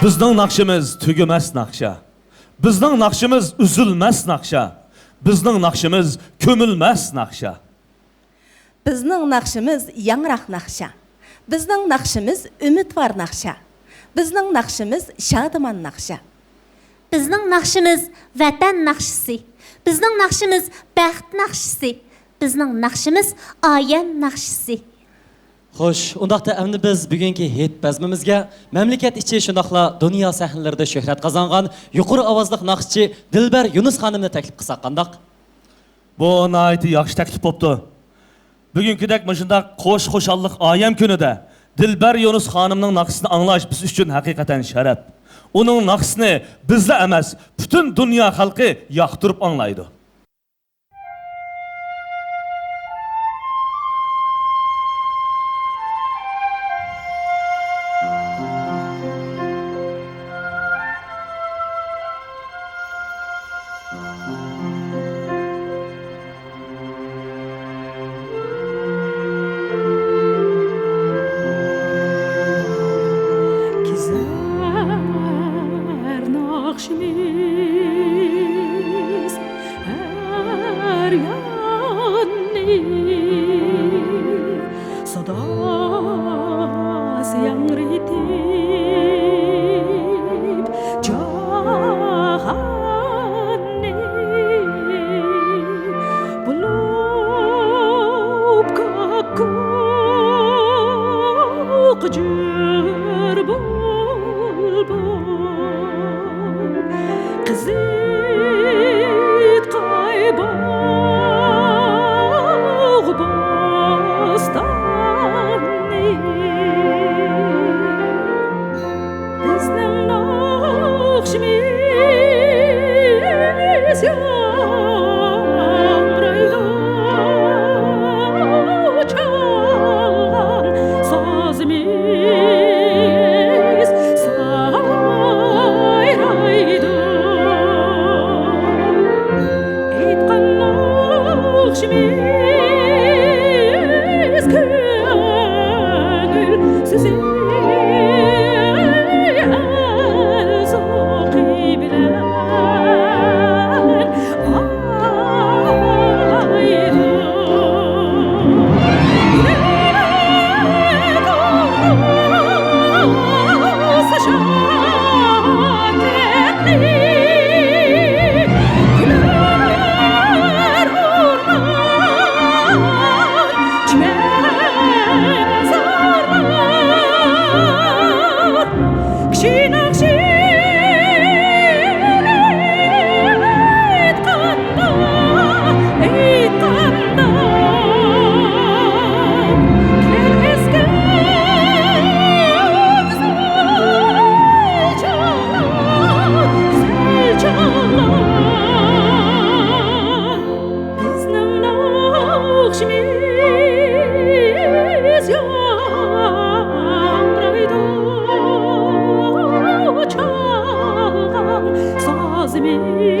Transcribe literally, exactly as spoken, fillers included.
بىزنىڭ ناخشىمىز تۈگىمەس ناخشا. بىزنىڭ ناخشىمىز ئۈزۈلمەس ناخشا. بىزنىڭ ناخشىمىز كۆمۈلمەس ناخشا. بىزنىڭ ناخشىمىز ياڭراق ناخشا. بىزنىڭ ناخشىمىز ئۈمىدۋار ناخشا. بىزنىڭ ناخشىمىز شادىمان ناخشا. بىزنىڭ ناخشىمىز ۋەتەن ناخشىسى. بىزنىڭ ناخشىمىز بەخت ناخشىسى. بىزنىڭ ناخشىمىز ئايەم ناخشىسى. خوش، ئۇنداقتا ئەمدى بىز بۈگۈنكى ھېيت بەزمىمىزگە مەملىكەت ئىچى شۇنداقلا دۇنيا سەھنىلىرىدە شۆھرەت قازانغان يۇقىرى ئاۋازلىق ناخشىچى دىلبەر يۇنۇس خانىمنى تەكلىپ قىلساق قانداق؟ بۇ ناھايىتى ياخشى تەكلىپ بوپتۇ. بۈگۈنكىدەك مۇشۇنداق خوش-خۇشاللىق ئايەم كۈنىدە دىلبەر يۇنۇس خانىمنىڭ ناخشىسىنى ئاڭلاش بىز ئۈچۈن ھەقىقەتەن شەرەپ. ئۇنىڭ ناخشىسىنى بىزلا ئەمەس، پۈتۈن دۇنيا خەلقى ياقتۇرۇپ ئاڭلايدۇ. كېزەر ناخشىمىز ھەر ياننى، ساداسى ياڭرىتىپ جاھاننى، بولۇپ كاككۇك جۈر بۇلبۇل. قىزىتقاي باغ بوستاننى، بىزنىڭ ناخشىمىز ياڭرايدۇ، چالغان سازىمىز سايرايدۇ. ئېيتقان ناخشىمىز كۆڭۈل سۆزى ئەرزۇقى بىلەن ئاڭلايدۇ. كىشى ناخشىنى ئېيتقاندا، ئېيتقاندا، كەل ئەسكەر گۈزەل چاغلار، گۈزەل چاغلار. بىزنىڭ ناخشىمىز ياڭرايدۇ، چالغان سازىمىز